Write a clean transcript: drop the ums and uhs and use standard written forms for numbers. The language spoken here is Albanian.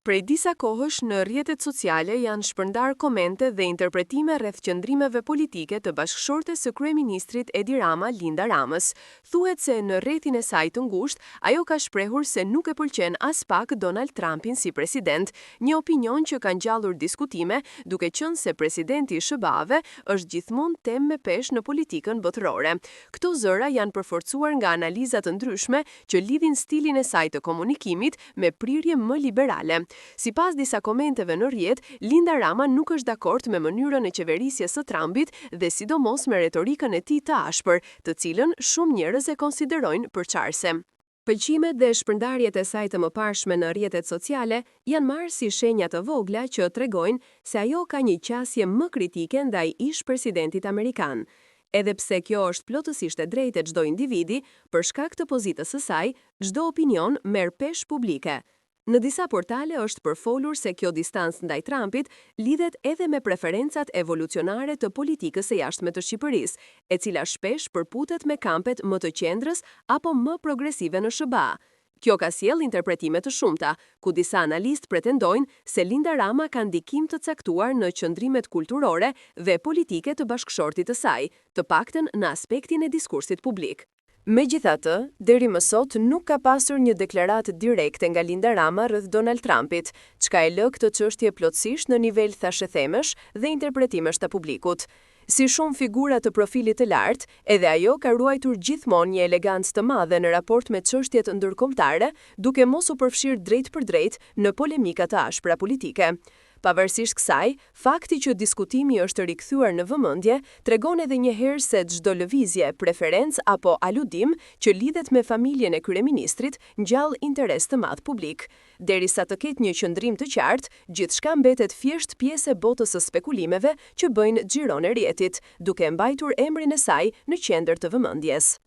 Prej disa kohësh në rrjetet sociale janë shpërndarë komente dhe interpretime rreth qëndrimeve politike të bashkëshortes së kryeministrit Edi Rama, Linda Ramës. Thuhet se në rrethin e saj të ngushtë, ajo ka shprehur se nuk e pëlqen aspak Donald Trumpin si president, një opinion që ka ngjallur diskutime, duke qenë se presidenti i SHBA-ve është gjithmonë temë me peshë në politikën botërore. Këto zëra janë përforcuar nga analiza të ndryshme që lidhin stilin e saj të komunikimit me prirje më liberale. Sipas disa komenteve në rrjet, Linda Rama nuk është dakord me mënyrën e qeverisjes së Trumpit dhe sidomos me retorikën e tij të ashpër, të cilën shumë njerëz e konsiderojnë përçarëse. Pëlqimet dhe shpërndarjet e saj të mëparshme në rrjetet sociale janë marrë si shenja të vogla që tregojnë se ajo ka një qasje më kritike ndaj ish-presidentit amerikan. Edhe pse kjo është plotësisht e drejtë e çdo individi, për shkak të pozitës së saj, çdo opinion merr peshë publike. Në disa portale është përfolur se kjo distancë ndaj Trumpit lidhet edhe me preferencat evolucionare të politikës së jashtme të Shqipërisë, e cila shpesh përputhet me kampet më të qendrës apo më progresive në SHBA. Kjo ka sjellë interpretime të shumta, ku disa analistë pretendojnë se Linda Rama ka ndikim të caktuar në qëndrimet kulturore dhe politike të bashkëshortit të saj, të paktën në aspektin e diskursit publik. Megjithatë, deri më sot nuk ka pasur një deklaratë direkte nga Linda Rama rreth Donald Trumpit, çka e lë këtë çështje plotësisht në nivel thashethemesh dhe interpretimesh të publikut. Si shumë figura të profilit të lartë, edhe ajo ka ruajtur gjithmonë një elegancë të madhe në raport me çështjet ndërkombëtare, duke mos u përfshirë drejtpërdrejt në polemika të ashpra politike. Pavarësisht kësaj, fakti që diskutimi është rikthyer në vëmendje tregon edhe një herë se çdo lëvizje, preferencë apo aludim që lidhet me familjen e kryeministrit ngjall interes të madh publik. Derisa të ketë një qëndrim të qartë, gjithçka mbetet thjesht pjesë e botës së spekulimeve që bëjnë xhiron e rrjetit, duke mbajtur emrin e saj në qendër të vëmendjes.